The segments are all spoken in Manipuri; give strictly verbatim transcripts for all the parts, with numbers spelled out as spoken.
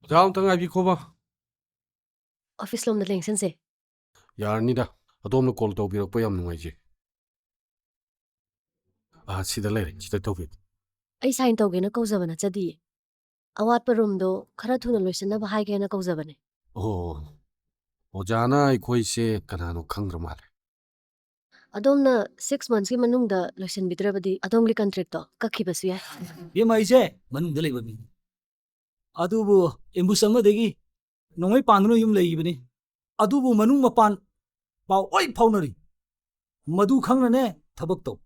ꯑꯣꯖꯥ, ꯑꯝꯇ ꯉꯥꯏꯕꯤꯈꯣꯕ꯫ ꯑꯣꯐꯤꯁ ꯂꯣꯝꯗ ꯂꯦꯡꯁꯟꯁꯦ꯫ ꯌꯥꯔꯅꯤꯗ, ꯑꯗꯣꯝꯅ ꯀꯣꯜ ꯇꯧꯕꯤꯔꯛꯄ ꯌꯥꯝ ꯅꯨꯡꯉꯥꯏꯖꯩ꯫ ꯑꯥ, ꯁꯤꯗ ꯂꯩꯔꯦ, ꯁꯤꯗ ꯇꯧꯕꯤꯌꯨ꯫ ꯑꯩ ꯁꯥꯏꯟ ꯇꯧꯒꯦꯅ ꯀꯧꯖꯕ ꯅꯠꯆꯗꯤꯌꯦ꯫ ꯑꯋꯥꯠꯄ ꯔꯨꯝꯗꯣ ꯈꯔ ꯊꯨꯅ ꯂꯣꯏꯁꯤꯟꯅꯕ ꯍꯥꯏꯒꯦꯅ ꯀꯧꯖꯕꯅꯦ꯫ ꯑꯣ, ꯑꯣꯖꯥꯅ ꯑꯩꯈꯣꯏꯁꯦ ꯀꯅꯥꯅꯣ ꯈꯪꯗ꯭ꯔ ꯃꯥꯜꯂꯦ꯫ ꯑꯗꯣꯝꯅ ꯁꯤꯛꯁ ꯃꯟꯊꯁꯀꯤ ꯃꯅꯨꯡꯗ ꯂꯣꯏꯁꯤꯟꯕꯤꯗ꯭ꯔꯕꯗꯤ ꯑꯗꯣꯝꯒꯤ ꯀꯟꯇ꯭ꯔꯦꯛꯇꯣ ꯀꯛꯈꯤꯕꯁꯨ ꯌꯥꯏ꯫ ꯏꯕꯦꯝꯃ, ꯑꯩꯁꯦ ꯃꯅꯨꯡꯗ ꯂꯩꯕ ꯃꯤꯅꯤ, ꯑꯗꯨꯕꯨ ꯑꯦꯝꯕꯨꯁ ꯑꯃꯗꯒꯤ ꯅꯣꯡꯃꯩ ꯄꯥꯟꯗꯨꯅ ꯌꯨꯝ ꯂꯩꯈꯤꯕꯅꯤ꯫ ꯑꯗꯨꯕꯨ ꯃꯅꯨꯡ ꯃꯄꯥꯟ ꯄꯥꯎ ꯂꯣꯏ ꯐꯥꯎꯅꯔꯤ꯫ ꯃꯗꯨ ꯈꯪꯅꯅꯦ ꯊꯕꯛ ꯇꯧ꯫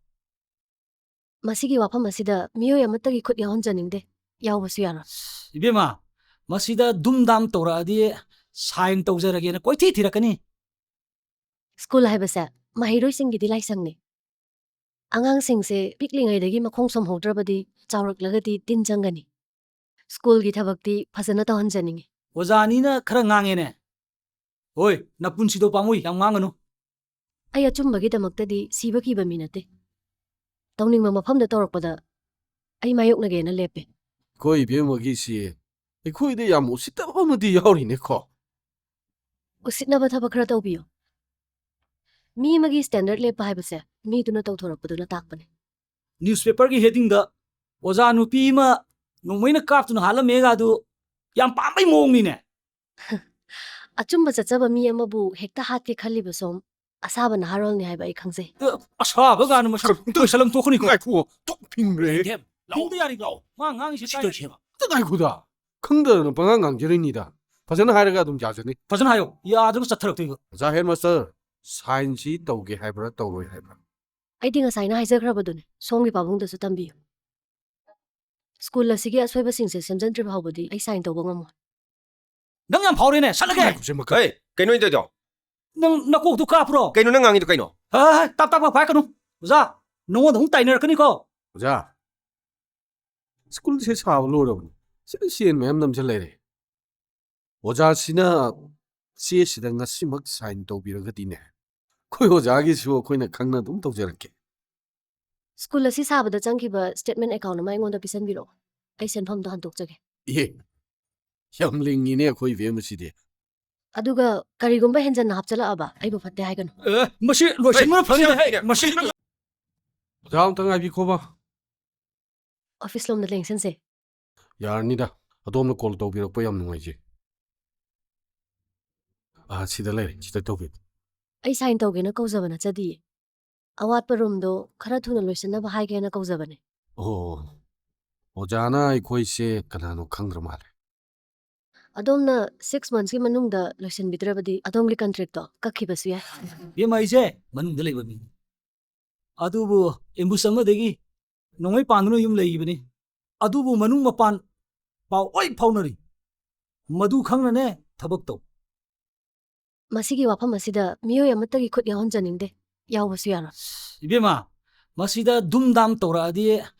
ꯃꯁꯤꯒꯤ ꯋꯥꯐꯝ ꯑꯁꯤꯗ ꯃꯤꯑꯣꯏ ꯑꯃꯠꯇꯒꯤ ꯈꯨꯠ ꯌꯥꯎꯍꯟꯖꯅꯤꯡꯗꯦ꯫ ꯌꯥꯎꯕꯁꯨ ꯌꯥꯔꯣꯏ꯫ ꯏꯕꯦꯝꯃ, ꯃꯁꯤꯗ ꯗꯨꯝ ꯗꯥꯝ ꯇꯧꯔꯛꯑꯗꯤ ꯁꯥꯏꯟ ꯇꯧꯖꯔꯒꯦꯅ ꯀꯣꯏꯊꯤ ꯊꯤꯔꯛꯀꯅꯤ꯫ ꯁ꯭ꯀꯨꯜ ꯍꯥꯏꯕꯁꯦ ꯃꯍꯩꯔꯣꯏꯁꯤꯡꯒꯤꯗꯤ ꯂꯥꯏꯁꯪꯅꯤ꯫ ꯑꯉꯥꯡꯁꯤꯡꯁꯦ ꯄꯤꯛꯂꯤꯉꯩꯗꯒꯤ ꯃꯈꯣꯡ ꯁꯣꯝꯍꯧꯗ꯭ꯔꯕꯗꯤ ꯆꯥꯎꯔꯛꯂꯒꯗꯤ ꯇꯤꯟ ꯆꯪꯒꯅꯤ꯫ ꯁ꯭ꯀꯨꯜꯒꯤ ꯊꯕꯛꯇꯤ ꯐꯖꯅ ꯇꯧꯍꯟꯖꯅꯤꯡꯉꯤ꯫ ꯑꯣꯖꯥꯅꯤꯅ ꯈꯔ ꯉꯥꯡꯉꯦꯅꯦ꯫ ꯍꯣꯏ, ꯅꯄꯨꯟꯁꯤꯗꯣ ꯄꯥꯝꯃꯨꯏ, ꯌꯥꯝ ꯉꯥꯡꯒꯅꯨ꯫ ꯑꯩ ꯑꯆꯨꯝꯕꯒꯤꯗꯃꯛꯇꯗꯤ ꯁꯤꯕ ꯀꯤꯕ ꯃꯤ ꯅꯠꯇꯦ꯫ ꯇꯧꯅꯤꯡꯕ ꯃꯐꯝꯗ ꯇꯧꯔꯛꯄꯗ ꯑꯩ ꯃꯥꯌꯣꯛꯅꯒꯦꯅ ꯂꯦꯞꯄꯦ꯫ ꯑꯩꯈꯣꯏ ꯏꯕꯦꯝꯃꯒꯤꯁꯤ ꯑꯩꯈꯣꯏꯗ ꯌꯥꯝ ꯎꯁꯤꯠꯇꯕ ꯑꯃꯗꯤ ꯌꯥꯎꯔꯤꯅꯦꯀꯣ꯫ ꯎꯁꯤꯠꯅꯕ ꯊꯕꯛ ꯈꯔ ꯇꯧꯕꯤꯌꯨ꯫ ꯃꯤ ꯑꯃꯒꯤ ꯁ꯭ꯇꯦꯟꯗꯔꯗ ꯂꯦꯞꯄ ꯍꯥꯏꯕꯁꯦ ꯃꯤꯗꯨꯅ ꯇꯧꯊꯣꯔꯛꯄꯗꯨꯅ ꯇꯥꯛꯄꯅꯦ꯫ ꯅ꯭ꯌꯨꯁꯄꯦꯄꯔꯒꯤ ꯍꯦꯗꯤꯡꯗ ꯑꯣꯖꯥ ꯅꯨꯄꯤ ꯑꯃ ꯅꯣꯡꯃꯩꯅ ꯀꯥꯞꯇꯨꯅ ꯍꯥꯠꯂꯝꯃꯦꯒ ꯑꯗꯨ ꯌꯥꯝ ꯄꯥꯝꯕꯩ ꯃꯑꯣꯡꯅꯤꯅꯦ꯫ ꯑꯆꯨꯝꯕ ꯆꯠꯆꯕ ꯃꯤ ꯑꯃꯕꯨ ꯍꯦꯛꯇ ꯍꯥꯠꯀꯦ ꯈꯜꯂꯤꯕ ꯁꯣꯝ ꯑꯁꯥꯕ ꯅꯍꯥꯔꯣꯜꯅꯤ ꯍꯥꯏꯕ ꯑꯩ ꯈꯪꯖꯩ꯫ ꯑ, ꯑꯁꯥꯕ ꯀꯥꯏꯅ ꯃꯁꯛ ꯂꯣꯏꯁꯜꯂꯝ ꯊꯣꯛꯀꯅꯤꯀꯣ꯫ ꯉꯥꯏꯈꯨꯑꯣ, ꯊꯣꯛ ꯐꯤꯡꯈ꯭ꯔꯦ꯫ ꯏꯊꯦꯝ, ꯂꯥꯛꯑꯣ꯫ ꯐꯤꯡꯕ ꯌꯥꯔꯤꯕ꯭ꯔꯣ? ꯃꯥ ꯉꯥꯡꯉꯤꯁꯦ ꯁꯤ ꯀꯥꯏꯗꯅꯣ? ꯇꯧꯁꯦꯕ꯫ ꯑꯝꯇ ꯉꯥꯏꯈꯣꯗ꯫ ꯈꯪꯗꯗꯅ ꯄꯉꯥꯡ ꯉꯥꯡꯖꯔꯤꯅꯤꯗ꯫ ꯐꯖꯅ ꯍꯥꯏꯔꯒ ꯑꯗꯨꯝ ꯌꯥꯖꯅꯤ꯫ ꯐꯖꯅ ꯍꯥꯏꯌꯣ꯫ ꯌꯥꯗ꯭ꯔꯒ ꯆꯠꯊꯔꯛꯇꯣꯏꯕ꯫ ꯑꯣꯖꯥ ꯍꯦꯗꯃꯥꯁꯇꯔ, ꯁꯥꯏꯟꯁꯤ ꯇꯧꯒꯦ ꯍꯥꯏꯕ꯭ꯔꯥ ꯇꯧꯔꯣꯏ ꯍꯥꯏꯕ꯭ꯔꯥ? ꯑꯩꯗꯤ ꯉꯁꯥꯏꯅ ꯍꯥꯏꯖꯈ꯭ꯔꯕꯗꯨꯅꯦ, ꯁꯣꯝꯒꯤ ꯄꯥꯕꯨꯡꯗꯁꯨ ꯇꯝꯕꯤꯌꯨ꯫ ꯁ꯭ꯀꯨꯜ ꯑꯁꯤꯒꯤ ꯑꯁꯣꯏꯕꯁꯤꯡꯁꯦ ꯁꯦꯝꯖꯤꯟꯗ꯭ꯔꯤꯕ ꯐꯥꯎꯕꯗꯤ ꯑꯩ ꯁꯥꯏꯟ ꯇꯧꯕ ꯉꯝꯃꯣꯏ꯫ ꯅꯪ ꯌꯥꯝ ꯐꯥꯎꯔꯦꯅꯦ, ꯆꯠꯂꯒꯦ꯫ ꯉꯥꯏꯈꯣ, ꯁꯦ, ꯃꯈꯥ-, ꯍꯦ, ꯀꯩꯅꯣ ꯑꯩꯅ ꯇꯧꯔꯤꯗꯣ? ꯅꯪ ꯅꯀꯣꯛꯇꯨ ꯀꯥꯞꯄ꯭ꯔꯣ? ꯀꯩꯅꯣ ꯅꯪ ꯉꯥꯡꯉꯤꯗꯣ ꯀꯩꯅꯣ? ꯍꯦ, ꯍꯦ, ꯍꯦ, ꯇꯥꯞ ꯇꯥꯞ ꯄꯥꯏꯔꯛꯀꯅꯨ꯫ ꯑꯣꯖꯥ, ꯅꯉꯣꯟꯗ ꯑꯃꯨꯛ ꯇꯥꯏꯅꯔꯛꯀꯅꯤꯀꯣ꯫ ꯑꯣꯖꯥ, ꯁ꯭ꯀꯨꯜꯁꯦ ꯁꯥꯕ ꯂꯣꯏꯔꯕꯅꯤ꯫ ꯁꯤꯗ ꯁꯦꯟ ꯃꯌꯥꯝ ꯅꯝꯁꯤꯜ ꯂꯩꯔꯦ꯫ ꯑꯣꯖꯥꯁꯤꯅ ꯆꯦꯁꯤꯗ ꯉꯁꯤꯃꯛ ꯁꯥꯏꯟ ꯇꯧꯕꯤꯔꯒꯗꯤꯅꯦ, ꯑꯩꯈꯣꯏ ꯑꯣꯖꯥꯒꯤꯁꯨ ꯑꯩꯈꯣꯏꯅ ꯈꯪꯅ ꯑꯗꯨꯝ ꯇꯧꯖꯔꯛꯀꯦ꯫ ꯁ꯭ꯀꯨꯜ ꯑꯁꯤ ꯁꯥꯕꯗ ꯆꯪꯈꯤꯕ ꯁ꯭ꯇꯦꯠꯃꯦꯟ ꯑꯦꯀꯥꯎꯟ ꯑꯃ ꯑꯩꯉꯣꯟꯗ ꯄꯤꯁꯟꯕꯤꯔꯛꯑꯣ꯫ ꯑꯩ ꯁꯦꯟꯐꯝꯗꯣ ꯍꯟꯗꯣꯛꯆꯒꯦ꯫ ꯏꯍꯦ, ꯌꯥꯝ ꯂꯤꯡꯉꯤꯅꯦ ꯑꯩꯈꯣꯏ ꯏꯕꯦꯝꯃꯁꯤꯗꯤ꯫ ꯑꯗꯨꯒ ꯀꯔꯤꯒꯨꯝꯕ ꯍꯦꯟꯖꯟꯅ ꯍꯥꯞꯆꯜꯂꯛꯑꯕ ꯑꯩꯕꯨ ꯐꯠꯇꯦ ꯍꯥꯏꯒꯅꯨ꯫ ꯑꯦ, ꯃꯁꯤ ꯂꯣꯏꯁꯤꯟꯕꯅ ꯐꯅꯤꯗ꯫ ꯍꯦ, ꯃꯁꯤ ꯑꯣꯖꯥ ꯑꯝꯇ ꯉꯥꯏꯕꯤꯈꯣꯕ꯫ ꯑꯣꯐꯤꯁ ꯂꯣꯝꯗ ꯂꯦꯡꯁꯟꯁꯦ꯫ ꯌꯥꯔꯅꯤꯗ, ꯑꯗꯣꯝꯅ ꯀꯣꯜ ꯇꯧꯕꯤꯔꯛꯄ ꯌꯥꯝ ꯅꯨꯡꯉꯥꯏꯖꯩ꯫ ꯑꯥ, ꯁꯤꯗ ꯂꯩꯔꯦ, ꯁꯤꯗ ꯇꯧꯕꯤꯌꯨ꯫ ꯑꯩ ꯁꯥꯏꯟ ꯇꯧꯒꯦꯅ ꯀꯧꯖꯕ ꯅꯠꯆꯗꯤꯌꯦ꯫ ꯑꯋꯥꯠꯄ ꯔꯨꯝꯗꯣ ꯈꯔ ꯊꯨꯅ ꯂꯣꯏꯁꯤꯟꯅꯕ ꯍꯥꯏꯒꯦꯅ ꯀꯧꯖꯕꯅꯦ꯫ ꯑꯣ, ꯑꯣꯖꯥꯅ ꯑꯩꯈꯣꯏꯁꯦ ꯀꯅꯥꯅꯣ ꯈꯪꯗ꯭ꯔ ꯃꯥꯜꯂꯦ꯫ ꯑꯗꯣꯝꯅ ꯁꯤꯛꯁ ꯃꯟꯁꯀꯤ ꯃꯅꯨꯡꯗ ꯂꯣꯏꯁꯤꯟꯕꯤꯗ꯭ꯔꯕꯗꯤ ꯑꯗꯣꯝꯒꯤ ꯀꯟꯇ꯭ꯔꯦꯛꯇꯣ ꯀꯛꯈꯤꯕꯁꯨ ꯌꯥꯏ꯫ ꯏꯕꯦꯝꯃ, ꯑꯩꯁꯦ ꯃꯅꯨꯡꯗ ꯂꯩꯕ ꯃꯤꯅꯤ, ꯑꯗꯨꯕꯨ ꯑꯦꯝꯕꯨꯁ ꯑꯃꯗꯒꯤ ꯅꯣꯡꯃꯩ ꯄꯥꯟꯗꯨꯅ ꯌꯨꯝ ꯂꯩꯈꯤꯕꯅꯤ꯫ ꯑꯗꯨꯕꯨ ꯃꯅꯨꯡ ꯃꯄꯥꯟ ꯄꯥꯎ ꯂꯣꯏ ꯐꯥꯎꯅꯔꯤ꯫ ꯃꯗꯨ ꯈꯪꯅꯅꯦ ꯊꯕꯛ ꯇꯧ꯫ ꯃꯁꯤꯒꯤ ꯋꯥꯐꯝ ꯑꯁꯤꯗ ꯃꯤꯑꯣꯏ ꯑꯃꯠꯇꯒꯤ ꯈꯨꯠ ꯌꯥꯎꯍꯟꯖꯅꯤꯡꯗꯦ꯫ ꯌꯥꯎꯕꯁꯨ ꯌꯥꯔꯣꯏ꯫ ꯏꯕꯦꯝꯃ, ꯃꯁꯤꯗ ꯗꯨꯝ ꯗꯥꯝ ꯇꯧꯔꯛꯑꯗꯤ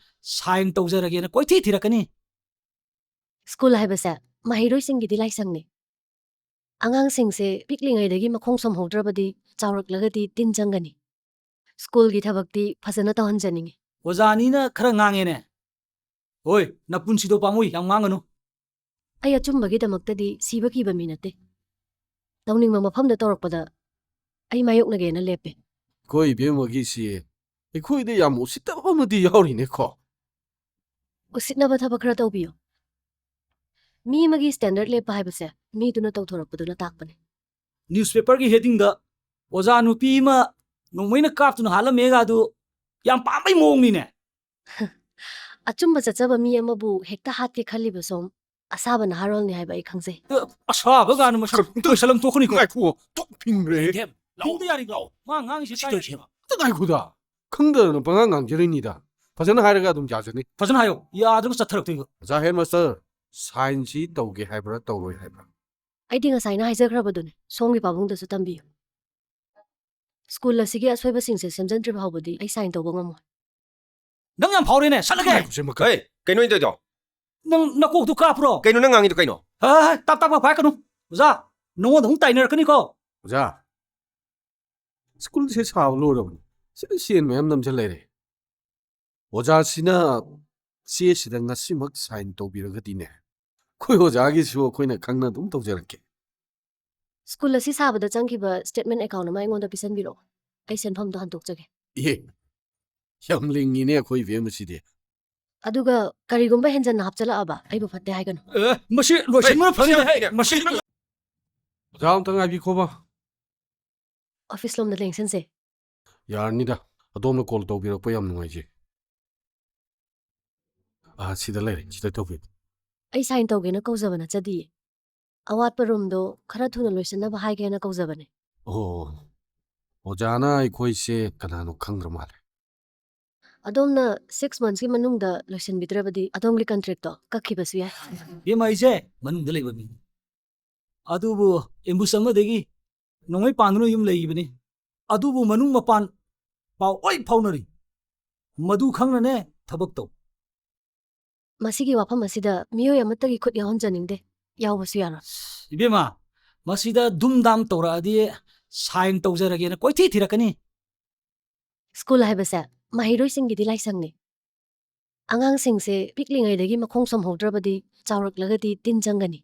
ꯁꯥꯏꯟ ꯇꯧꯖꯔꯒꯦꯅ ꯀꯣꯏꯊꯤ ꯊꯤꯔꯛꯀꯅꯤ꯫ ꯁ꯭ꯀꯨꯜ ꯍꯥꯏꯕꯁꯦ ꯃꯍꯩꯔꯣꯏꯁꯤꯡꯒꯤꯗꯤ ꯂꯥꯏꯁꯪꯅꯤ꯫ ꯑꯉꯥꯡꯁꯤꯡꯁꯦ ꯄꯤꯛꯂꯤꯉꯩꯗꯒꯤ ꯃꯈꯣꯡ ꯁꯣꯝꯍꯧꯗ꯭ꯔꯕꯗꯤ ꯆꯥꯎꯔꯛꯂꯒꯗꯤ ꯇꯤꯟ ꯆꯪꯒꯅꯤ꯫ ꯁ꯭ꯀꯨꯜꯒꯤ ꯊꯕꯛꯇꯤ ꯐꯖꯅ ꯇꯧꯍꯟꯖꯅꯤꯡꯉꯤ꯫ ꯑꯣꯖꯥꯅꯤꯅ ꯈꯔ ꯉꯥꯡꯉꯦꯅꯦ꯫ ꯍꯣꯏ, ꯅꯄꯨꯟꯁꯤꯗꯣ ꯄꯥꯝꯃꯨꯏ, ꯌꯥꯝ ꯉꯥꯡꯒꯅꯨ꯫ ꯑꯩ ꯑꯆꯨꯝꯕꯒꯤꯗꯃꯛꯇꯗꯤ ꯁꯤꯕ ꯀꯤꯕ ꯃꯤ ꯅꯠꯇꯦ꯫ ꯇꯧꯅꯤꯡꯕ ꯃꯐꯝꯗ ꯇꯧꯔꯛꯄꯗ ꯑꯩ ꯃꯥꯌꯣꯛꯅꯒꯦꯅ ꯂꯦꯞꯄꯦ꯫ ꯑꯩꯈꯣꯏ ꯏꯕꯦꯝꯃꯒꯤꯁꯤ ꯑꯩꯈꯣꯏꯗ ꯌꯥꯝ ꯎꯁꯤꯠꯇꯕ ꯑꯃꯗꯤ ꯌꯥꯎꯔꯤꯅꯦꯀꯣ꯫ ꯎꯁꯤꯠꯅꯕ ꯊꯕꯛ ꯈꯔ ꯇꯧꯕꯤꯌꯨ꯫ ꯃꯤ ꯑꯃꯒꯤ ꯁ꯭ꯇꯦꯟꯗꯔꯗ ꯂꯦꯞꯄ ꯍꯥꯏꯕꯁꯦ ꯃꯤꯗꯨꯅ ꯇꯧꯊꯣꯔꯛꯄꯗꯨꯅ ꯇꯥꯛꯄꯅꯦ꯫ ꯅ꯭ꯌꯨꯁꯄꯦꯄꯔꯒꯤ ꯍꯦꯗꯤꯡꯗ ꯑꯣꯖꯥ ꯅꯨꯄꯤ ꯑꯃ ꯅꯣꯡꯃꯩꯅ ꯀꯥꯞꯇꯨꯅ ꯍꯥꯠꯂꯝꯃꯦꯒ ꯑꯗꯨ ꯌꯥꯝ ꯄꯥꯝꯕꯩ ꯃꯑꯣꯡꯅꯤꯅꯦ꯫ ꯑꯆꯨꯝꯕ ꯆꯠꯆꯕ ꯃꯤ ꯑꯃꯕꯨ ꯍꯦꯛꯇ ꯍꯥꯠꯀꯦ ꯈꯜꯂꯤꯕ ꯁꯣꯝ ꯑꯁꯥꯕ ꯅꯍꯥꯔꯣꯜꯅꯤ ꯍꯥꯏꯕ ꯑꯩ ꯈꯪꯖꯩ꯫ ꯑꯁꯥꯕ ꯀꯥꯏꯅ ꯃꯁꯛ ꯂꯣꯏꯁꯜꯂꯝ ꯊꯣꯛꯀꯅꯤꯀꯣ꯫ ꯉꯥꯏꯈꯨꯑꯣ, ꯊꯣꯛ ꯐꯤꯡꯈ꯭ꯔꯦ꯫ ꯂꯧꯗ ꯌꯥꯔꯤꯕ꯭ꯔꯣ? ꯃꯥ ꯉꯥꯡꯉꯤꯁꯦ ꯇꯥꯏ꯫ ꯑꯝꯇ ꯉꯥꯏꯈꯣꯗ꯫ ꯈꯪꯗꯗꯅ ꯄꯉꯥꯡ ꯉꯥꯡꯖꯔꯤꯅꯤꯗ꯫ ꯐꯖꯅ ꯍꯥꯏꯔꯒ ꯑꯗꯨꯝ ꯌꯥꯖꯅꯤ꯫ ꯐꯖꯅ ꯍꯥꯏꯌꯣ꯫ ꯌꯥꯗ꯭ꯔꯒ ꯆꯠꯊꯔꯛꯇꯣꯏꯕ꯫ ꯑꯣꯖꯥ ꯍꯦꯗꯃꯥꯁꯇꯔ, ꯁꯥꯏꯟꯁꯤ ꯇꯧꯒꯦ ꯍꯥꯏꯕ꯭ꯔꯥ ꯇꯧꯔꯣꯏ ꯍꯥꯏꯕ꯭ꯔꯥ? ꯑꯩꯗꯤ ꯉꯁꯥꯏꯅ ꯍꯥꯏꯖꯈ꯭ꯔꯕꯗꯨꯅꯤ, ꯁꯣꯝꯒꯤ ꯄꯥꯕꯨꯡꯗꯁꯨ ꯇꯝꯕꯤꯌꯨ꯫ ꯁ꯭ꯀꯨꯜ ꯑꯁꯤꯒꯤ ꯑꯁꯣꯏꯕꯁꯤꯡꯁꯦ ꯁꯦꯝꯖꯤꯟꯗ꯭ꯔꯤꯕ ꯐꯥꯎꯕꯗꯤ ꯑꯩ ꯁꯥꯏꯟ ꯇꯧꯕ ꯉꯝꯃꯣꯏ꯫ ꯅꯪ ꯌꯥꯝ ꯐꯥꯎꯔꯦꯅꯦ, ꯁꯠꯂꯒꯦ꯫ ꯉꯥꯏꯈꯣꯁꯦ ꯃꯈꯥ꯫ ꯍꯦ, ꯀꯩꯅꯣ ꯑꯩꯅ ꯇꯧꯔꯤꯗꯣ? ꯅꯪ ꯅꯀꯣꯛꯇꯨ ꯀꯥꯞꯄ꯭ꯔꯣ? ꯀꯩꯅꯣ ꯅꯪ ꯉꯥꯡꯉꯤꯗꯣ ꯀꯩꯅꯣ? ꯍꯥ, ꯍꯥ, ꯇꯞ ꯇꯞ ꯄꯥꯏꯔꯛꯀꯅꯨ꯫ ꯑꯣꯖꯥ, ꯅꯉꯣꯟꯗ ꯑꯃꯨꯛ ꯇꯥꯏꯅꯔꯛꯀꯅꯤꯀꯣ꯫ ꯑꯣꯖꯥ, ꯁ꯭ꯀꯨꯜꯁꯦ ꯁꯥꯕ ꯂꯣꯏꯔꯕꯅꯤ꯫ ꯁꯤꯗ ꯁꯦꯟ ꯃꯌꯥꯝ ꯅꯝꯁꯤꯜ ꯂꯩꯔꯦ꯫ ꯑꯣꯖꯥꯁꯤꯅ ꯆꯦꯁꯤꯗ ꯉꯁꯤꯃꯛ ꯁꯥꯏꯟ ꯇꯧꯕꯤꯔꯒꯗꯤꯅꯦ, ꯑꯩꯈꯣꯏ ꯑꯣꯖꯥꯒꯤꯁꯨ ꯑꯩꯈꯣꯏꯅ ꯈꯪꯅ ꯑꯗꯨꯝ ꯇꯧꯖꯔꯛꯀꯦ꯫ ꯁ꯭ꯀꯨꯜ ꯑꯁꯤ ꯁꯥꯕꯗ ꯆꯪꯈꯤꯕ statement account ꯑꯃ ꯑꯩꯉꯣꯟꯗ ꯄꯤꯁꯟꯕꯤꯔꯛꯑꯣ꯫ ꯑꯩ ꯁꯦꯟꯐꯝꯗꯣ ꯍꯟꯗꯣꯛꯆꯒꯦ꯫ ꯏꯍꯦ, ꯌꯥꯝ ꯂꯤꯡꯉꯤꯅꯦ ꯑꯩꯈꯣꯏ ꯏꯕꯦꯝꯃꯁꯤꯗꯤ꯫ ꯑꯗꯨꯒ ꯀꯔꯤꯒꯨꯝꯕ ꯍꯦꯟꯖꯟꯅ ꯍꯥꯞꯆꯜꯂꯛꯑꯕ ꯑꯩꯕꯨ ꯐꯠꯇꯦ ꯍꯥꯏꯒꯅꯨ꯫ ꯑꯦ, ꯃꯁꯤ ꯂꯣꯏꯁꯤꯟꯕꯅ ꯐꯅꯤꯗ꯫ ꯃꯁꯤ ꯑꯣꯖꯥ ꯑꯝꯇ ꯉꯥꯏꯕꯤꯈꯣꯕ꯫ office ꯂꯣꯝꯗ ꯂꯦꯡꯁꯟꯁꯦ꯫ ꯌꯥꯔꯅꯤꯗ, ꯑꯗꯣꯝꯅ call ꯇꯧꯕꯤꯔꯛꯄ ꯌꯥꯝ ꯅꯨꯡꯉꯥꯏꯖꯩ꯫ ꯑꯥ, ꯁꯤꯗ ꯂꯩꯔꯦ, ꯁꯤꯗ ꯇꯧꯕꯤꯌꯨ꯫ ꯑꯩ sign ꯇꯧꯒꯦꯅ ꯀꯧꯖꯕ ꯅꯠꯆꯗꯤꯌꯦ꯫ ꯑꯋꯥꯠꯄ roomꯗꯣ ꯈꯔ ꯊꯨꯅ ꯂꯣꯏꯁꯤꯟꯅꯕ ꯍꯥꯏꯒꯦꯅ ꯀꯧꯖꯕꯅꯦ꯫ ꯑꯣ, ꯑꯣꯖꯥꯅ ꯑꯩꯈꯣꯏꯁꯦ ꯀꯅꯥꯅꯣ ꯈꯪꯗ꯭ꯔ ꯃꯥꯜꯂꯦ꯫ ꯑꯗꯣꯝꯅ six monthsꯀꯤ ꯃꯅꯨꯡꯗ ꯂꯣꯏꯁꯤꯟꯕꯤꯗ꯭ꯔꯕꯗꯤ ꯑꯗꯣꯝꯒꯤ contractꯇꯣ ꯀꯛꯈꯤꯕꯁꯨ ꯌꯥꯏ꯫ ꯏꯕꯦꯝꯃ, ꯑꯩꯁꯦ ꯃꯅꯨꯡꯗ ꯂꯩꯕ ꯃꯤꯅꯤ꯫ ꯑꯗꯨꯕꯨ ambush ꯑꯃꯗꯒꯤ ꯅꯣꯡꯃꯩ ꯄꯥꯟꯗꯨꯅ ꯌꯨꯝ ꯂꯩꯈꯤꯕꯅꯤ꯫ ꯑꯗꯨꯕꯨ ꯃꯅꯨꯡ ꯃꯄꯥꯟ ꯄꯥꯎ ꯂꯣꯏ ꯐꯥꯎꯅꯔꯤ꯫ ꯃꯗꯨ ꯈꯪꯅꯅꯦ ꯊꯕꯛ ꯇꯧ꯫ ꯃꯁꯤꯒꯤ ꯋꯥꯐꯝ ꯑꯁꯤꯗ ꯃꯤꯑꯣꯏ ꯑꯃꯠꯇꯒꯤ ꯈꯨꯠ ꯌꯥꯎꯍꯟꯖꯅꯤꯡꯗꯦ꯫ ꯌꯥꯎꯕꯁꯨ ꯌꯥꯔꯣꯏ꯫ ꯏꯕꯦꯝꯃ, ꯃꯁꯤꯗ ꯗꯨꯝ ꯗꯥꯝ ꯇꯧꯔꯛꯑꯗꯤ sign ꯇꯧꯖꯔꯒꯦꯅ ꯀꯣꯏꯊꯤ ꯊꯤꯔꯛꯀꯅꯤ꯫ ꯁ꯭ꯀꯨꯜ ꯍꯥꯏꯕꯁꯦ ꯃꯍꯩꯔꯣꯏꯁꯤꯡꯒꯤꯗꯤ ꯂꯥꯏꯁꯪꯅꯤ꯫ ꯑꯉꯥꯡꯁꯤꯡꯁꯦ ꯄꯤꯛꯂꯤꯉꯩꯗꯒꯤ ꯃꯈꯣꯡ ꯁꯣꯝꯍꯧꯗ꯭ꯔꯕꯗꯤ ꯆꯥꯎꯔꯛꯂꯒꯗꯤ ꯇꯤꯟ ꯆꯪꯒꯅꯤ꯫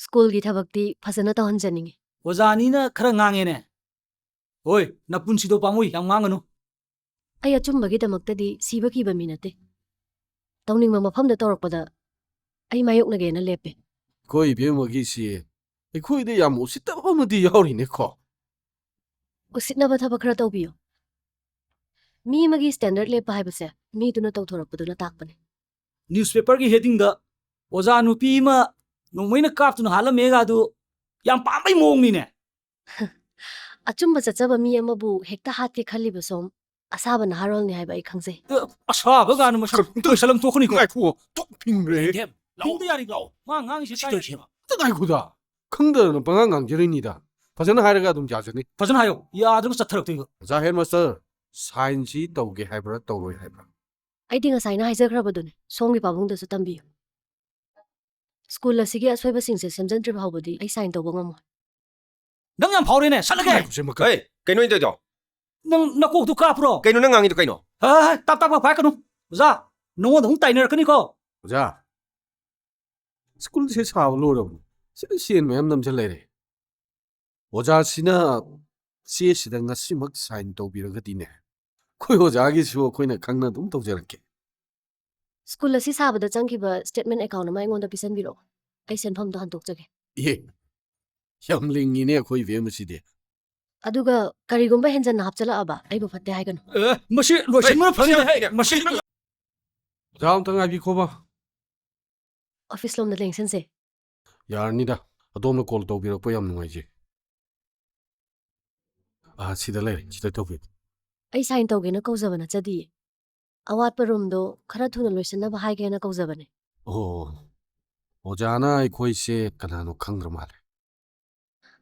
ꯁ꯭ꯀꯨꯜꯒꯤ ꯊꯕꯛꯇꯤ ꯐꯖꯅ ꯇꯧꯍꯟꯖꯅꯤꯡꯉꯤ꯫ ꯑꯣꯖꯥꯅꯤꯅ ꯈꯔ ꯉꯥꯡꯉꯦꯅꯦ꯫ ꯍꯣꯏ, ꯅꯄꯨꯟꯁꯤꯗꯣ ꯄꯥꯝꯃꯨꯏ, ꯌꯥꯝ ꯉꯥꯡꯒꯅꯨ꯫ ꯑꯩ ꯑꯆꯨꯝꯕꯒꯤꯗꯃꯛꯇꯗꯤ ꯁꯤꯕ ꯀꯤꯕ ꯃꯤ ꯅꯠꯇꯦ꯫ ꯇꯧꯅꯤꯡꯕ ꯃꯐꯝꯗ ꯇꯧꯔꯛꯄꯗ ꯑꯩ ꯃꯥꯌꯣꯛꯅꯒꯦꯅ ꯂꯦꯞꯄꯦ꯫ ꯑꯩꯈꯣꯏ ꯏꯕꯦꯝꯃꯒꯤꯁꯤ ꯑꯩꯈꯣꯏꯗ ꯌꯥꯝ ꯎꯁꯤꯠꯇꯕ ꯑꯃꯗꯤ ꯌꯥꯎꯔꯤꯅꯦꯀꯣ꯫ ꯎꯁꯤꯠꯅꯕ ꯊꯕꯛ ꯈꯔ ꯇꯧꯕꯤꯌꯨ꯫ ꯃꯤ ꯑꯃꯒꯤ standard ꯂꯦꯞꯄ ꯍꯥꯏꯕꯁꯦ ꯃꯤꯗꯨꯅ ꯇꯧꯊꯣꯔꯛꯄꯗꯨꯅ ꯇꯥꯛꯄꯅꯤ꯫ Newspaperꯒꯤ headingꯗ ꯑꯣꯖꯥ ꯅꯨꯄꯤ ꯑꯃ ꯅꯣꯡꯃꯩꯅ ꯀꯥꯞꯇꯨꯅ ꯍꯥꯠꯂꯝꯃꯦꯒ ꯑꯗꯨ ꯌꯥꯝ ꯄꯥꯝꯕꯩ ꯃꯑꯣꯡꯅꯤꯅꯦ꯫ ꯑꯆꯨꯝꯕ ꯆꯠꯆꯕ ꯃꯤ ꯑꯃꯕꯨ ꯍꯦꯛꯇ ꯍꯥꯠꯀꯦ ꯈꯜꯂꯤꯕ ꯁꯣꯝ ꯑꯁꯥꯕ ꯅꯍꯥꯔꯣꯜꯅꯤ ꯍꯥꯏꯕ ꯑꯩ ꯈꯪꯖꯩ꯫ ꯑꯁꯥꯕ ꯀꯥꯟꯅ ꯃꯁꯛ ꯂꯣꯏꯁꯜꯂꯝ ꯊꯣꯛꯀꯅꯤꯀꯣ꯫ ꯉꯥꯏꯈꯨꯑꯣ, ꯇꯣꯛ ꯐꯤꯡꯈ꯭ꯔꯦ꯫ ꯏꯊꯦꯝ, ꯂꯧꯗ ꯌꯥꯔꯤꯕ꯭ꯔꯣ? ꯃꯥ ꯉꯥꯡꯉꯤꯁꯦ ꯁꯤ ꯇꯥꯏ꯫ ꯇꯧꯏꯁꯦ꯫ ꯑꯝꯇ ꯉꯥꯏꯈꯣꯗ꯫ ꯈꯪꯗꯗꯅ ꯄꯉꯥꯡ ꯉꯥꯡꯖꯔꯤꯅꯤꯗ꯫ ꯐꯖꯅ ꯍꯥꯏꯔꯒ ꯑꯗꯨꯝ ꯌꯥꯖꯅꯤ꯫ ꯐꯖꯅ ꯍꯥꯏꯌꯣ꯫ ꯌꯥꯗ꯭ꯔꯒ ꯆꯠꯊꯔꯛꯇꯣꯏꯕ꯫ ꯑꯣꯖꯥ headmaster, signꯁꯤ ꯇꯧꯒꯦ ꯍꯥꯏꯕ꯭ꯔꯥ ꯇꯧꯔꯣꯏ ꯍꯥꯏꯕ꯭ꯔꯥ? ꯑꯩꯗꯤ ꯉꯁꯥꯏꯅ ꯍꯥꯏꯖꯈ꯭ꯔꯕꯗꯨꯅꯤ, ꯁꯣꯝꯒꯤ ꯄꯥꯕꯨꯡꯗꯁꯨ ꯇꯝꯕꯤꯌꯨ꯫ ꯁ꯭ꯀꯨꯜ ꯑꯁꯤꯒꯤ ꯑꯁꯣꯏꯕꯁꯤꯡꯁꯦ ꯁꯦꯝꯖꯤꯟꯗ꯭ꯔꯤꯕ ꯐꯥꯎꯕꯗꯤ ꯑꯩ sign ꯇꯧꯕ ꯉꯝꯃꯣꯏ꯫ ꯅꯪ ꯌꯥꯝ ꯐꯥꯎꯔꯦꯅꯦ, ꯆꯠꯂꯒꯦ꯫ ꯉꯥꯏꯈꯣꯁꯦ ꯑꯃꯨꯛꯀ꯫ ꯍꯩ, ꯀꯩꯅꯣ ꯑꯩꯅ ꯇꯧꯔꯤꯗꯣ? ꯅꯪ ꯅꯀꯣꯛꯇꯨ ꯀꯥꯞꯄ꯭ꯔꯣ? ꯀꯩꯅꯣ ꯅꯪ ꯉꯥꯡꯉꯤꯗꯣ ꯀꯩꯅꯣ? ꯍꯥ, ꯇꯥꯞ ꯇꯥꯞ ꯍꯥꯏꯔꯛꯀꯅꯨ꯫ ꯑꯣꯖꯥ, ꯅꯉꯣꯟꯗ ꯑꯃꯨꯛ ꯇꯥꯏꯅꯔꯛꯀꯅꯤꯀꯣ꯫ ꯑꯣꯖꯥ, ꯁ꯭ꯀꯨꯜꯁꯦ ꯁꯥꯕ ꯂꯣꯏꯔꯕꯅꯤ꯫ ꯁꯤꯗ ꯁꯦꯟ ꯃꯌꯥꯝ ꯅꯝꯁꯤꯜ ꯂꯩꯔꯦ꯫ ꯑꯣꯖꯥꯁꯤꯅ ꯆꯦꯁꯤꯗ ꯉꯁꯤꯃꯛ ꯁꯥꯏꯟ ꯇꯧꯕꯤꯔꯒꯗꯤꯅꯦ, ꯑꯩꯈꯣꯏ ꯑꯣꯖꯥꯒꯤꯁꯨ ꯑꯩꯈꯣꯏꯅ ꯈꯪꯅ ꯑꯗꯨꯝ ꯇꯧꯖꯔꯛꯀꯦ꯫ ꯁ꯭ꯀꯨꯜ ꯑꯁꯤ ꯁꯥꯕꯗ ꯆꯪꯈꯤꯕ ꯁ꯭ꯇꯦꯠꯃꯦꯟ ꯑꯦꯀꯥꯎꯟ ꯑꯃ ꯑꯩꯉꯣꯟꯗ ꯄꯤꯁꯟꯕꯤꯔꯛꯑꯣ꯫ ꯑꯩ ꯁꯦꯟꯐꯝꯗꯣ ꯍꯟꯗꯣꯛꯆꯒꯦ꯫ ꯑꯦ, ꯌꯥꯝ ꯂꯤꯡꯉꯤꯅꯦ ꯑꯩꯈꯣꯏ ꯏꯕꯦꯝꯃꯁꯤꯗꯤ꯫ ꯑꯗꯨꯒ ꯀꯔꯤꯒꯨꯝꯕ ꯍꯦꯟꯖꯟꯅ ꯍꯥꯞꯆꯜꯂꯛꯑꯕ ꯑꯩꯕꯨ ꯐꯠꯇꯦ ꯍꯥꯏꯒꯅꯨ꯫ ꯑꯦ, ꯃꯁꯤ ꯂꯣꯏꯁꯤꯟꯕꯅ ꯐꯅꯤꯗ, ꯃꯁꯤ꯫ ꯑꯣꯖꯥ ꯑꯝꯇ ꯉꯥꯏꯕꯤꯈꯣꯕ꯫ ꯑꯣꯐꯤꯁ ꯂꯣꯝꯗ ꯂꯦꯡꯁꯤꯟꯁꯦ꯫ ꯌꯥꯔꯅꯤꯗ, ꯑꯗꯣꯝꯅ ꯀꯣꯜ ꯇꯧꯕꯤꯔꯛꯄ ꯌꯥꯝ ꯅꯨꯡꯉꯥꯏꯖꯩ꯫ ꯑꯥ, ꯁꯤꯗ ꯂꯩꯔꯦ, ꯁꯤꯗ ꯇꯧꯕꯤꯌꯨ꯫ ꯑꯩ ꯁꯥꯏꯟ ꯇꯧꯒꯦꯅ ꯀꯧꯖꯕ ꯅꯠꯆꯗꯤꯌꯦ꯫ ꯑꯋꯥꯠꯄ ꯔꯨꯝꯗꯣ ꯈꯔ ꯊꯨꯅ ꯂꯣꯏꯁꯤꯟꯅꯕ ꯍꯥꯏꯒꯦꯅ ꯀꯧꯖꯕꯅꯦ꯫ ꯑꯣ, ꯑꯣꯖꯥꯅ ꯑꯩꯈꯣꯏꯁꯦ ꯀꯅꯥꯅꯣ ꯈꯪꯗ꯭ꯔ ꯃꯥꯜꯂꯦ꯫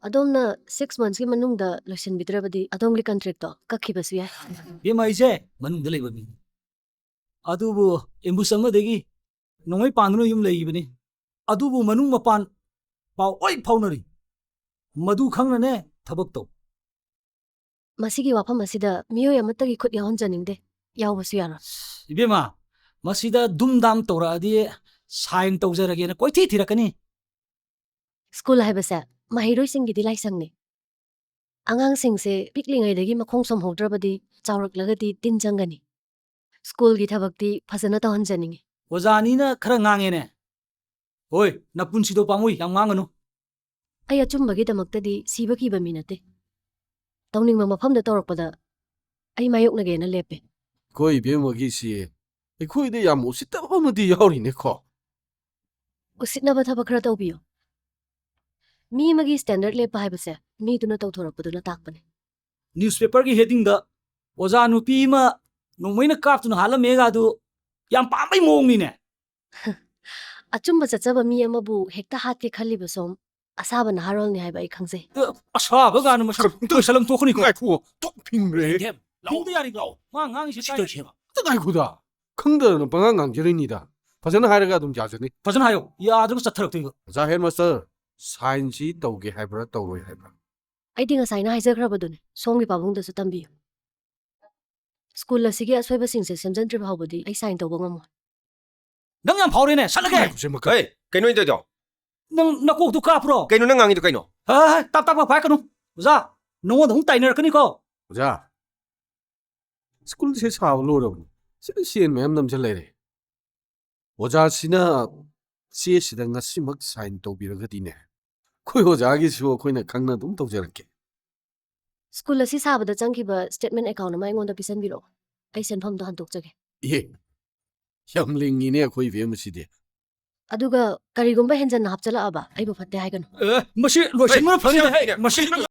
ꯑꯗꯣꯝꯅ ꯁꯤꯛꯁ ꯃꯟꯊꯁꯀꯤ ꯃꯅꯨꯡꯗ ꯂꯣꯏꯁꯤꯟꯕꯤꯗ꯭ꯔꯕꯗꯤ ꯑꯗꯣꯝꯒꯤ ꯀꯟꯇ꯭ꯔꯦꯛꯇꯣ ꯀꯛꯈꯤꯕꯁꯨ ꯌꯥꯏ꯫ ꯏꯕꯦꯝꯃ, ꯑꯩꯁꯦ ꯃꯅꯨꯡꯗ ꯂꯩꯕ ꯃꯤꯅꯤ, ꯑꯗꯨꯕꯨ ꯑꯦꯝꯕꯨꯁ ꯑꯃꯗꯒꯤ ꯅꯣꯡꯃꯩ ꯄꯥꯟꯗꯨꯅ ꯌꯨꯝ ꯂꯩꯈꯤꯕꯅꯤ꯫ ꯑꯗꯨꯕꯨ ꯃꯅꯨꯡ ꯃꯄꯥꯟ ꯄꯥꯎ ꯂꯣꯏ ꯐꯥꯎꯅꯔꯤ꯫ ꯃꯗꯨ ꯈꯪꯅꯅꯦ ꯊꯕꯛ ꯇꯧ꯫ ꯃꯁꯤꯒꯤ ꯋꯥꯐꯝ ꯑꯁꯤꯗ ꯃꯤꯑꯣꯏ ꯑꯃꯠꯇꯒꯤ ꯈꯨꯠ ꯌꯥꯎꯍꯟꯖꯅꯤꯡꯗꯦ꯫ ꯌꯥꯎꯕꯁꯨ ꯌꯥꯔꯣꯏ꯫ ꯏꯕꯦꯝꯃ, ꯃꯁꯤꯗ ꯗꯨꯝ ꯗꯥꯝ ꯇꯧꯔꯛꯑꯗꯤ ꯁꯥꯏꯟ ꯇꯧꯖꯔꯒꯦꯅ ꯀꯣꯏꯊꯤ ꯊꯤꯔꯛꯀꯅꯤ꯫ ꯁ꯭ꯀꯨꯜ ꯍꯥꯏꯕꯁꯦ ꯃꯍꯩꯔꯣꯏꯁꯤꯡꯒꯤꯗꯤ ꯂꯥꯏꯁꯪꯅꯤ꯫ ꯑꯉꯥꯡꯁꯤꯡꯁꯦ ꯄꯤꯛꯂꯤꯉꯩꯗꯒꯤ ꯃꯈꯣꯡ ꯁꯣꯝꯍꯧꯗ꯭ꯔꯕꯗꯤ ꯆꯥꯎꯔꯛꯂꯒꯗꯤ ꯇꯤꯟ ꯆꯪꯒꯅꯤ꯫ ꯁ꯭ꯀꯨꯜꯒꯤ ꯊꯕꯛꯇꯤ ꯐꯖꯅ ꯇꯧꯍꯟꯖꯅꯤꯡꯉꯤ꯫ ꯑꯣꯖꯥꯅꯤꯅ ꯈꯔ ꯉꯥꯡꯉꯦꯅꯦ꯫ ꯍꯣꯏ, ꯅꯄꯨꯟꯁꯤꯗꯣ ꯄꯥꯝꯃꯨꯏ, ꯌꯥꯝ ꯉꯥꯡꯒꯅꯨ꯫ ꯑꯩ ꯑꯆꯨꯝꯕꯒꯤꯗꯃꯛꯇꯗꯤ ꯁꯤꯕ ꯀꯤꯕ ꯃꯤ ꯅꯠꯇꯦ꯫ ꯇꯧꯅꯤꯡꯕ ꯃꯐꯝꯗ ꯇꯧꯔꯛꯄꯗ ꯑꯩ ꯃꯥꯌꯣꯛꯅꯒꯦꯅ ꯂꯦꯞꯄꯦ꯫ ꯑꯩꯈꯣꯏ ꯏꯕꯦꯝꯃꯒꯤꯁꯤ ꯑꯩꯈꯣꯏꯗ ꯌꯥꯝ ꯎꯁꯤꯠꯇꯕ ꯑꯃꯗꯤ ꯌꯥꯎꯔꯤꯅꯦꯀꯣ꯫ ꯎꯁꯤꯠꯅꯕ ꯊꯕꯛ ꯈꯔ ꯇꯧꯕꯤꯌꯨ꯫ ꯃꯤ ꯑꯃꯒꯤ ꯁ꯭ꯇꯦꯟꯗꯔꯗ ꯂꯦꯞꯄ ꯍꯥꯏꯕꯁꯦ ꯃꯤꯗꯨꯅ ꯇꯧꯊꯣꯔꯛꯄꯗꯨꯅ ꯇꯥꯛꯄꯅꯤ꯫ ꯅ꯭ꯌꯨꯁꯄꯦꯄꯔꯒꯤ ꯍꯦꯗꯤꯡꯗ ꯑꯣꯖꯥ ꯅꯨꯄꯤ ꯑꯃ ꯅꯣꯡꯃꯩꯅ ꯀꯥꯞꯇꯨꯅ ꯍꯥꯠꯂꯝꯃꯦꯒ ꯑꯗꯨ ꯌꯥꯝ ꯄꯥꯝꯕꯩ ꯃꯑꯣꯡꯅꯤꯅꯦ꯫ ꯑꯆꯨꯝꯕ ꯆꯠꯆꯕ ꯃꯤ ꯑꯃꯕꯨ ꯍꯦꯛꯇ ꯍꯥꯠꯀꯦ ꯈꯜꯂꯤꯕ ꯁꯣꯝ ꯑꯁꯥꯕ ꯅꯍꯥꯔꯣꯜꯅꯤ ꯍꯥꯏꯕ ꯑꯩ ꯈꯪꯖꯩ꯫ ꯑꯁꯥꯕ ꯀꯥꯏꯅ ꯃꯁꯤ ꯀꯔꯤꯅꯣ? ꯂꯣꯏꯁꯜꯂꯝ ꯊꯣꯛꯀꯅꯤꯀꯣ꯫ ꯉꯥꯏꯈꯨꯑꯣ, ꯊꯣꯛ ꯐꯤꯡꯈ꯭ꯔꯦ꯫ ꯏꯕꯦꯝ, ꯂꯥꯎ꯫ ꯐꯤꯡꯕ ꯌꯥꯔꯤꯀꯣ? ꯂꯥꯎ꯫ ꯃꯥ ꯉꯥꯡꯉꯤꯁꯤ ꯁꯤ ꯇꯥꯏ꯫ ꯇꯧꯁꯦ ꯍꯥꯏꯕ꯫ ꯑꯝꯇ ꯉꯥꯏꯈꯣꯗ꯫ ꯈꯪꯗꯗꯅ ꯄꯉꯥꯡ ꯉꯥꯡꯖꯔꯤꯅꯤꯗ꯫ ꯐꯖꯅ ꯍꯥꯏꯔꯒ ꯑꯗꯨꯝ ꯌꯥꯖꯅꯤ꯫ ꯐꯖꯅ ꯍꯥꯏꯌꯣ꯫ ꯌꯥꯗ꯭ꯔꯒ ꯆꯠꯊꯔꯛꯇꯣꯏꯕ꯫ ꯑꯣꯖꯥ ꯍꯦꯗꯃꯥꯁꯇꯔ, ꯁꯥꯏꯟꯁꯤ ꯇꯧꯒꯦ ꯍꯥꯏꯕ꯭ꯔꯥ ꯇꯧꯔꯣꯏ ꯍꯥꯏꯕ꯭ꯔꯥ? ꯑꯩꯗꯤ ꯉꯁꯥꯏꯅ ꯍꯥꯏꯖꯈ꯭ꯔꯕꯗꯨꯅꯤ, ꯁꯣꯝꯒꯤ ꯄꯥꯕꯨꯡꯗꯁꯨ ꯇꯝꯕꯤꯌꯨ꯫ ꯁ꯭ꯀꯨꯜ ꯑꯁꯤꯒꯤ ꯑꯁꯣꯏꯕꯁꯤꯡꯁꯦ ꯁꯦꯝꯖꯤꯟꯗ꯭ꯔꯤꯕ ꯐꯥꯎꯕꯗꯤ ꯑꯩ ꯁꯥꯏꯟ ꯇꯧꯕ ꯉꯝꯃꯣꯏ꯫ ꯅꯪ ꯌꯥꯝ ꯐꯥꯎꯔꯦꯅꯦ, ꯁꯠꯂꯒꯦ! ꯉꯥꯏꯈꯣꯁꯦ ꯑꯃꯨꯛꯀ꯫ ꯍꯩ! ꯀꯩꯅꯣ ꯑꯩꯅ ꯇꯧꯔꯤꯗꯣ? ꯅꯪ ꯅꯀꯣꯛꯇꯨ ꯀꯥꯞꯄ꯭ꯔꯣ? ꯀꯩꯅꯣ ꯅꯪ ꯉꯥꯡꯉꯤꯗꯣ ꯀꯩꯅꯣ? ꯍꯥ, ꯇꯥꯞ ꯇꯥꯞ ꯐꯥꯏꯀꯅꯨ꯫ ꯑꯣꯖꯥ, ꯅꯉꯣꯟꯗ ꯑꯃꯨꯛ ꯇꯥꯏꯅꯔꯛꯀꯅꯤꯀꯣ꯫ ꯑꯣꯖꯥ, ꯁ꯭ꯀꯨꯜꯁꯦ ꯁꯥꯕ ꯂꯣꯏꯔꯕꯅꯤ꯫ ꯁꯤꯗ ꯁꯦꯟ ꯃꯌꯥꯝ ꯅꯝꯁꯤꯜ ꯂꯩꯔꯦ꯫ ꯑꯣꯖꯥꯁꯤꯅ ꯆꯦꯁꯤꯗ ꯉꯁꯤꯃꯛ ꯁꯥꯏꯟ ꯇꯧꯕꯤꯔꯒꯗꯤꯅꯦ, ꯑꯩꯈꯣꯏ ꯑꯣꯖꯥꯒꯤꯁꯨ ꯑꯩꯈꯣꯏꯅ ꯈꯪꯅ ꯑꯗꯨꯝ ꯇꯧꯖꯔꯛꯀꯦ꯫ ꯁ꯭ꯀꯨꯜ ꯑꯁꯤ ꯁꯥꯕꯗ ꯆꯪꯈꯤꯕ ꯁ꯭ꯇꯦꯠꯃꯦꯟ ꯑꯦꯀꯥꯎꯟ ꯑꯃ ꯑꯩꯉꯣꯟꯗ ꯄꯤꯁꯟꯕꯤꯔꯛꯑꯣ꯫ ꯑꯩ ꯁꯦꯟꯐꯝꯗꯣ ꯍꯟꯗꯣꯛꯆꯒꯦ꯫ ꯏꯍꯦ, ꯌꯥꯝ ꯂꯤꯡꯉꯤꯅꯦ ꯑꯩꯈꯣꯏ ꯏꯕꯦꯝꯃꯁꯤꯗꯤ꯫ ꯑꯗꯨꯒ ꯀꯔꯤꯒꯨꯝꯕ ꯍꯦꯟꯖꯟꯅ ꯍꯥꯞꯆꯜꯂꯛꯑꯕ ꯑꯩꯕꯨ ꯐꯠꯇꯦ ꯍꯥꯏꯒꯅꯨ꯫ ꯑꯦ, ꯃꯁꯤ ꯂꯣꯏꯁꯤꯟꯕꯅ ꯐꯅꯤꯗ꯫ ꯃꯁꯤ